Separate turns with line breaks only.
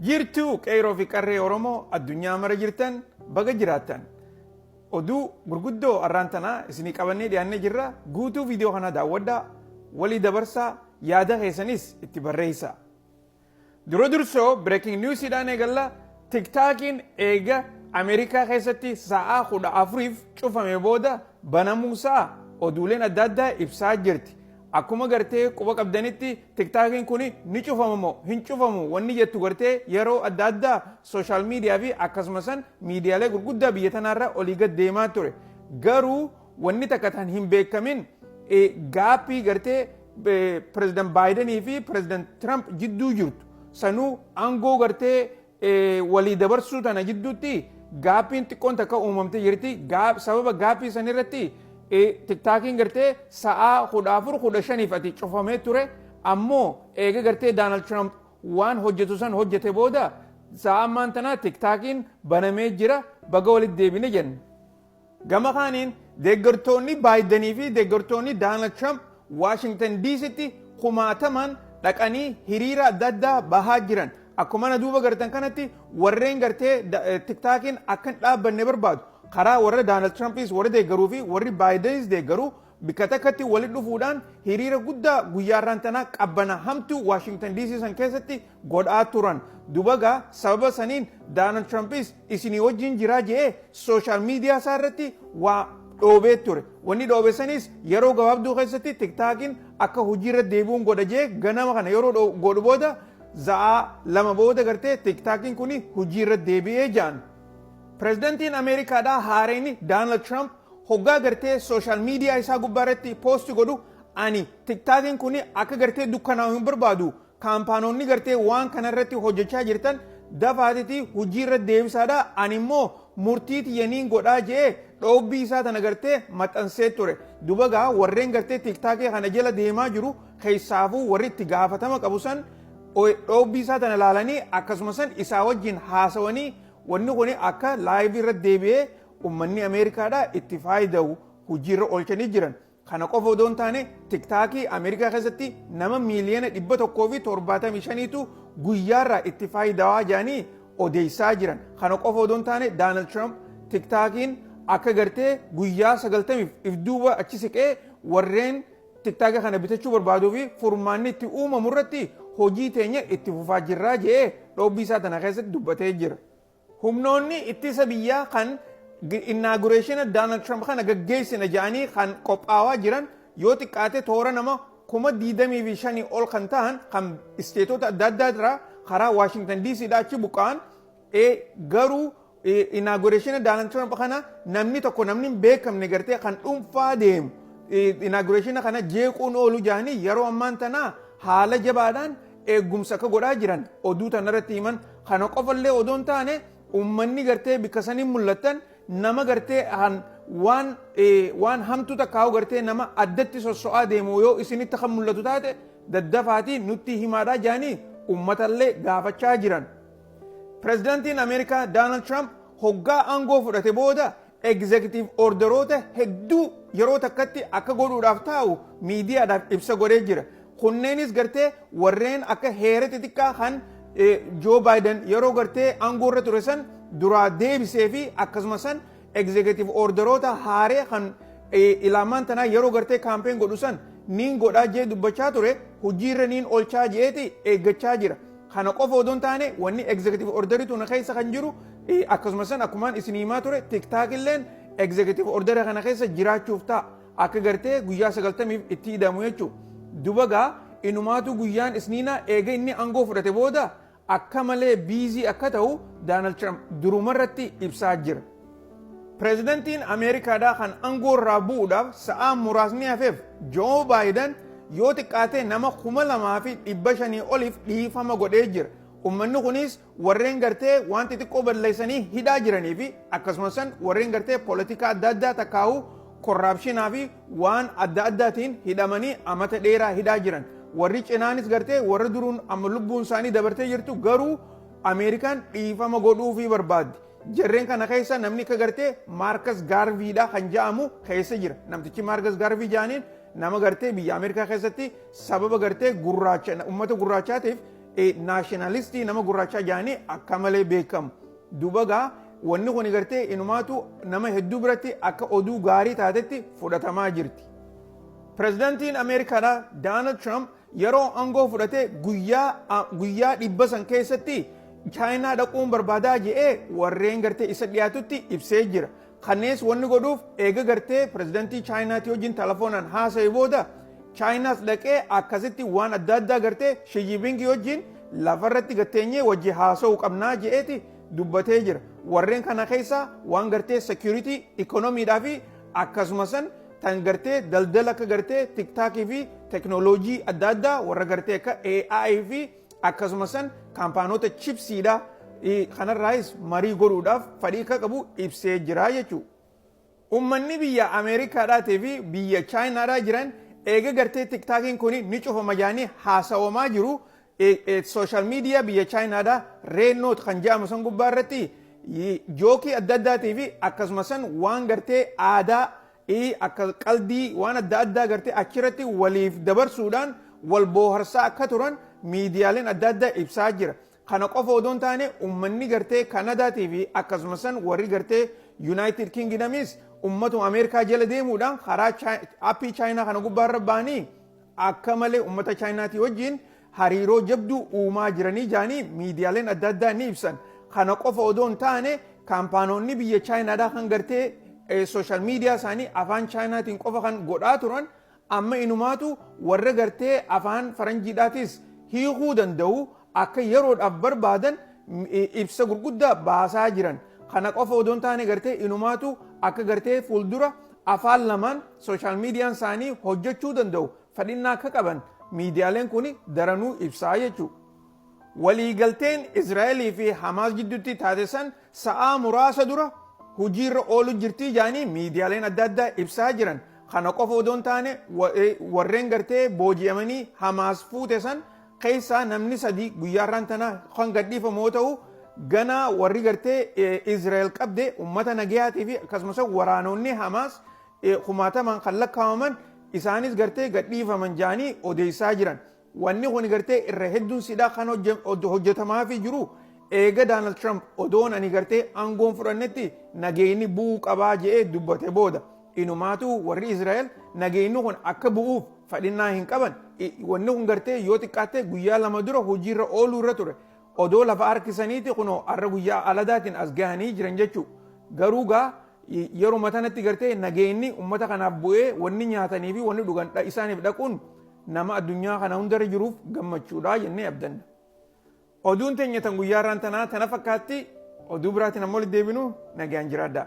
Jirtuu qeeroo fi qarree Oromoo addunyaa mara jirtan, baga jiraattan. Oduu gurguddoo arraan tanaa isinii qabannee dhiyaannee jirra. Guutuu viidiyoo kanaa daawwadhaa, walii dabarsaa, yaada keessanis itti barreessaa. Dura dursoo breaking newsiidhaan eegalla. TikTokiin eega Ameerikaa keessatti sa'aa 14f cufame booda banamuusaa oduuleen adda addaa ibsaa jirti. Akkuma gartee quba qabdanitti, TikTokiin kun ni cufama moo hin cufamu wanni jettu gartee yeroo adda addaa social media fi akkasuma san miidiyaalee gurguddaa biyya tanaarra olii gad deemaa ture. Garuu wanni takka tan hin beekamin, gapii gartee Pireezidant Baayidenii fi Pireezidant Trump jidduu jirtu, sanuu aangoo gartee walii dabarsuu tana jidduutti gapiin xiqqoon takka uumamtee jirti. Sababa gapii san irratti TikTokiin gartee sa'aa 14, 15f ati cufamee ture. Ammoo eega gartee Donald Trump waan hojjetu san hojjete booda sa'a ammaan tanaa TikTokiin banamee jira. Baga walitti deebine jenna. Gama kaaniin deeggartoonni Baayidenii fi deeggartoonni Donald Trump Washington DCtti kumaatamaan dhaqanii hiriira adda addaa bahaa jiran. Akkuma na duuba gartan kanatti, warreen gartee TikTokiin akka hin dhaabbanne barbaadu karaa warra Donald Trumpis warra deeggaruu fi warri Baayidenis deeggaruu bikka takkatti walitti dhufuudhaan hiriira guddaa guyyaa irraan tanaa qabbana hamtuu Washington DC san keessatti godhaa turan. Dubagaa sababa saniin Donald Trumpis isinii wajjin jiraa je'ee social media isaa irratti waa dhoobee ture. Wanni dhoobe sanis yeroo gabaabduu keessatti TikTokiin akka hojiirra deebi'uun godha jee ganama kana yeroo godhu booda sa'aa 2 booda gartee TikTokiin kun hojiirra deebi'ee ja'an. Pireezidantiin Ameerikaadhaa haareen Donald Trump hoggaa gartee social media isaa gubbaa irratti post godhu, ani TikTokiin kun akka gartee dukkanaa'u hin barbaadu, kaampaanonni gartee waan kana irratti hojjechaa jirtan dafaatiti hojiirra deebisaadha, ani immoo murtii tiyyaniin godhaa jee dhoobbii isaa tana gartee maxxansee ture. Dubagaa warreen gartee TikTokii kana jala deemaa jiru, keessaafuu warri itti gaafatama qabu san, dhoobbii isaa tana laalanii akkasuma san isaa wajjin haasawanii wanni kun akka live irra deebi'ee ummanni Ameerikaadhaa itti faayida'u hojiirra oolchanii jiran. Kana qofa odoo hin taane, TikTokii Ameerikaa keessatti nama miiliyoona 175tu guyyaarraa itti faayidawaa jedhanii odeessaa jiran. Kana qofa odoo hin taane, Donald Trump TikTokiin akka gartee guyyaa 90f if duuba achi siqee warreen TikTokii kana bitachuu barbaaduu fi furmaanni itti uumamu irratti hojii teenya itti fufaa jirraa jedhee dhoobbii isaa tana keessatti dubbatee jira. Humnoonni ittisa biyyaa kan inauguration Donald Trump kana gaggeessina jedhanii kan qophaawaa jiran yoo xiqqaate toora nama 25,000 ol kan ta'an kan isteetota adda addaa irraa karaa Washington DC dhaa achi buqqa'an, garuu inauguration Donald Trump kana namni tokko, namni hin beekamne gartee kan dhuunfaa deemu inauguration kana jeequun oolu jedhanii yeroo ammaan tanaa haala jabaadhaan eegumsa akka godhaa jiran oduu tanarratti himan. Kana qofallee odoo hin taane, ummanni gartee bikka saniin mul'atan nama gartee waan hamtu takkaa'u gartee nama addatti sosso'aa deemu yoo isinitti kan mul'atu taate daddafaatii nutti himaadhaa jedhanii ummatallee gaafachaa jiran. Pireezidaantiin Ameerikaa Donald Trump hoggaa aangoo fudhate booda executive orderoota hedduu yeroo takkatti akka godhuudhaaf taa'u miidiyaadhaaf ibsa godhee jira. Kunneenis gartee warreen akka heera xixiqqaa kan Joe Biden yeroo gartee aangoo irra ture san duraa deebisee fi akkasuma san executive orderoota haaree kan ilaamaan tanaa yeroo gartee campaign godhu san niin godhaa jee dubbachaa ture hojiirra niin olchaa jeeti eeggachaa jira. Kana qofa odoo hin taane, wanni executive orderii tun keessa kan jiru akkasuma san akkumaan isin himaa ture, TikTok illeen executive order kana keessa jiraachuuf ta'a. Akka gartee guyyaa 90f itti hidhamu jechuudha. Dubagaa inumaatu guyyaan isniinaa eega inni aangoo fudhate booda akka malee busy akka ta'u Donald Trump durumarratti ibsaa jira. Pireezidantiin Ameerikaadhaa kan aangoo irraa bu'uudhaaf sa'aa muraasni hafeef Joe Biden yoo xiqqaate nama 2500 oliif dhiifama godhee jira. Uummanni kunis warreen gartee waan xixiqqoo balleessanii hidhaa jiranii fi akkasumas san warreen gartee poolitikaa adda addaa takkaa'uu corruptionaa fi waan adda addaatiin hidhamanii amata dheeraa hidhaa jiran. Warri cinaanis gartee warra duruun amma lubbuun isaanii dabartee jirtu garuu Ameerikaan dhiifama godhuufii barbaaddi. Jarreen kana keessa namni akka gartee Marcus Garveyidha kan jedhamu keessa jira. Namtichi Marcus Garvey jedhaniin nama gartee biyya Ameerikaa keessatti sababa gartee gurraacha uummata gurraachaatiif Nationalistii nama gurraachaa jedhanii akka malee beekamu. Duuba gaa wanni kun gartee inumaatu nama hedduu biratti akka oduu gaarii taatetti fudhatamaa jirti. Pireezidaantiin Ameerikaadhaa Donald Trump yeroo aangoo fudhate guyyaa 100 keessatti Chaayinaa dhaquun barbaadaa je'ee warreen gartee isa dhiyaatutti ibsee jira. Kannees wanni godhuuf eega gartee pireezidaantii Chaayinaatii wajjin telefoonaan haasa'e booda, Chaayinaas dhaqee akkasitti waan adda addaa gartee Xi Jinping wajjin lafarratti gatteenyee wajji haasa'uu qabnaa je'eeti dubbatee jira. Warreen kana keessa waan gartee security, ikoonomiidhaa fi akkasuma san tan gartee daldala akka gartee TikTokii fi teknooloojii adda addaa, warra gartee akka AI fi akkasuma san kaampaanota chipsiidha, kanarraayis marii godhuudhaaf fedhii akka qabu ibsee jira jechuudha. Uummanni biyya Ameerikaadhaatii fi biyya Chaayinaadhaa jiran eega gartee TikTokiin kun ni cufama jedhanii haasawamaa jiru. Social media biyya Chaayinaadhaa RedNote kan jedhamu san gubbaa irratti jokeii adda addaatii fi akkasuma san waan gartee aadaa, akka qaldii, waan adda addaa gartee achirratti waliif dabarsuudhaan wal booharsaa akka turan miidiyaaleen adda addaa ibsaa jira. Kana qofa odoo hin taane, uummanni gartee Kanadaatii fi akkasuma san warri gartee United Kingdomis uummatuma Ameerikaa jala deemuudhaan karaa appii Chaayinaa kana gubbaarra ba'anii akka malee uummata Chaayinaatii wajjin hariiroo jabduu uumaa jiranii jaanii miidiyaaleen adda addaa ni ibsan. Kana qofa odoo hin taane, kaampaanoonni biyya Chaayinaadhaa kan gartee social media isaanii afaan Chaayinaatiin qofa kan godhaa turan amma inumaatu warra gartee afaan faranjiidhaatis hiikuu danda'u akka yeroodhaaf barbaadan ibsa gurguddaa baasaa jiran. Kana qofa odoo hin taane, gartee inumaatu akka gartee fuuldura afaan lamaan social mediaan isaanii hojjechuu danda'u fedhinnaa akka qaban miidiyaaleen kun daranuu ibsaa jechuudha. Waliigalteen Israa'elii fi Hamaas gidduutti taate san sa'aa muraasa dura hojiirra oolu jirtii jaanii miidiyaaleen adda addaa ibsaa jiran. Kana qofa odoo hin taane, warreen gartee booji'amanii Hamaas fuute san keessaa namni sadi guyyaarraan tana kan gadhiifamu yoo ta'u, ganaa warri gartee Israa'el qabde uummata nagayaatii fi akkasumas waraanonni Hamaas kumaatamaan kan lakkaa'aman isaanis gartee gadhiifaman jaanii odeessaa jiran. Wanni kun gartee irra hedduun sidhaa kan hojjetamaafii jiru eega Donald Trump odoon ani gartee aangoon fudhannetti nageenyi bu'uu qabaa je'ee dubbate booda. Inumaatu warri Israa'el nageenyi kun akka bu'uuf fedhinnaa hin qaban. Wanni kun gartee yoo xiqqaatte guyyaa 2 dura hojiirra ooluu irra ture. Odoo lafa harkisaniiti kunoo har'a guyyaa aladaatiin as gahanii jiran jechuudha. Garuu gaa yeroo tanatti gartee nageenyi uummata kanaaf bu'ee wanni nyaatanii fi wanni dhugan isaaniif dhaquun nama addunyaa kana hundarra jiruuf gammachuudha jennee abdanna. Oduun teenya tan guyyaa irraan tanaa tana fakkaatti. Oduu biraatiin ammoo deebinu, nagaan jiraadhaa.